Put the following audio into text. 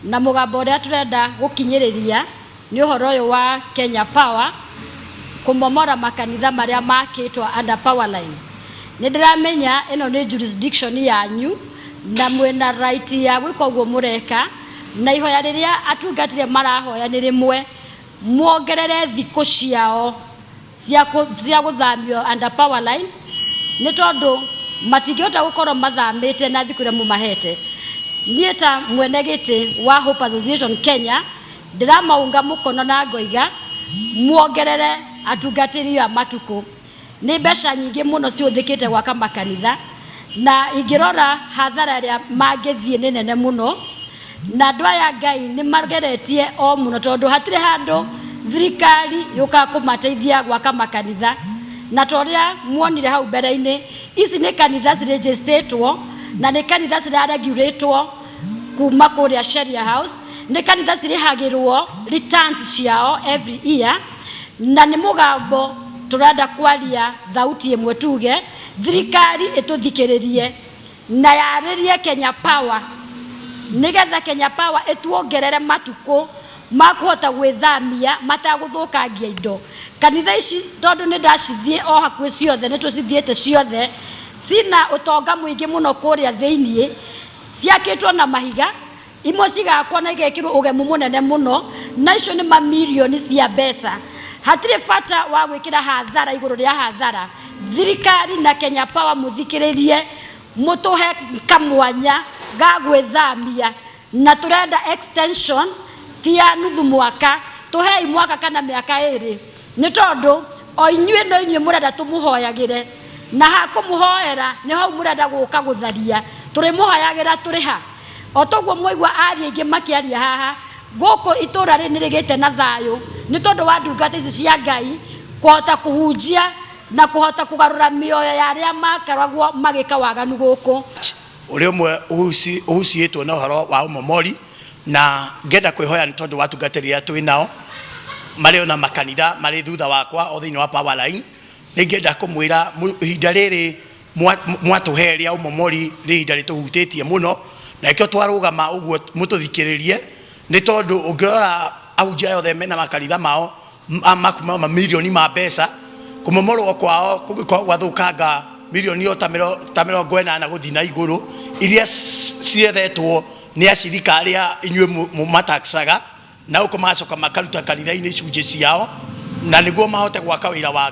Na mũgambo ũrĩa tũrenda gũkinyĩrĩria nĩ ũhoro ũyũ wa Kenya Power kũmomora makanitha marĩa makĩtwo under power line. Nĩ ndĩramenya ĩno nĩ jurisdiction yanyu na mwĩna right ya gwĩka ũguo mũreka, na ihoya rĩrĩa atungatĩri marahoya nĩ rĩmwe, muongerere thikũ ciao cia gũthamio under power line, nĩ tondũ matingĩhota gũkorwo mathamĩte na thikũ iria mũmahete. Niĩ ta mwene gĩtĩ wa Hope Association Kenya ndĩramaunga mũkono na ngoiga muongerere atungatĩri a matukũ. Nĩ mbeca nyingĩ mũno cihũthĩkĩte gwaka makanitha, na ingĩrora hathara ĩrĩa mangĩthiĩ nĩ nene mũno. Na andũ aya Ngai nĩ mageretie o mũno, tondũ hatirĩ handũ thirikari yũkaga kũmateithia gwaka makanitha. Na ta ũrĩa muonire hau mbere-inĩ, ici nĩ kanitha ciregistatwo na nĩ kanitha ciraregulatwo kuma kũrĩa Sheria House, nĩ kanitha cirĩhagĩrwo returns ciao every year. Na nĩ mũgambo tũrenda kwaria thauti ĩmwe, tuge thirikari ĩtũthikĩrĩrie na yarĩrie Kenya Power, nĩgetha Kenya Power ĩtuongerere matukũ ma kũhota gwĩthamia matagũthũkangia indo kanitha ici, tondũ nĩ ndacithiĩ o hakuhĩ ciothe, nĩ tũcithiĩte ciothe, cina ũtonga mũingĩ mũno kũrĩa thĩiniĩ. Ciakĩtwo na mahiga, imwe cigakwo na igekĩrwo ũgemu mũnene mũno, na icio nĩ mamirioni cia mbeca. Hatirĩ bata wa gwĩkĩra hathara igũrũ rĩa hathara. Thirikari na Kenya Power, mũthikĩrĩrie, mũtũhe kamwanya ga gwĩthamia, na tũrenda extension ti ya nuthu mwaka, tũhei mwaka kana mĩaka 2, nĩ tondũ o inyuĩ no inyuĩ mũrenda tũmũhoyagĩre, na hakũmũhoera nĩ hau mũrenda gũka gũtharia. Tũrĩmũhoyagĩra tũrĩ ha? O toguo mwaigua aria aingĩ makĩaria haha, gũkũ itũra rĩrĩ nĩ rĩgĩte na thayũ nĩ tondũ wa ndungata ici cia Ngai kũhota kũhunjia na kũhota kũgarũra mĩoyo ya arĩa makoragwo magĩka waganu gũkũ. Ũrĩa ũmwe ũhuciĩtwo na ũhoro wa ũmomori, na ngenda kwĩhoya nĩ tondũ wa atungatĩri arĩa twĩ nao marĩ ona makanitha marĩ thutha wakwa o thĩinĩ wa power line. Nĩ ngenda kũmwĩra ihinda rĩrĩ mwatũhe rĩa ũmomori nĩ ihinda rĩtũhutĩtie mũno, na nĩkĩo twarũgama ũguo mũtũthikĩrĩrie, nĩ tondũ ũngĩrora ahunjia aya othe mena makanitha mao makuma mamirioni ma mbeca. Kũmomorwo kwao kũngĩkorwo gwathũkanga mirioni o ta 80 gũthiĩ na igũrũ, iria ciethetwo nĩ acirika arĩa inyuĩ mũmataxaga, na gũkũ magacoka makaruta kanitha-inĩ icunjĩ ciao na nĩguo mahote gwaka wĩra wa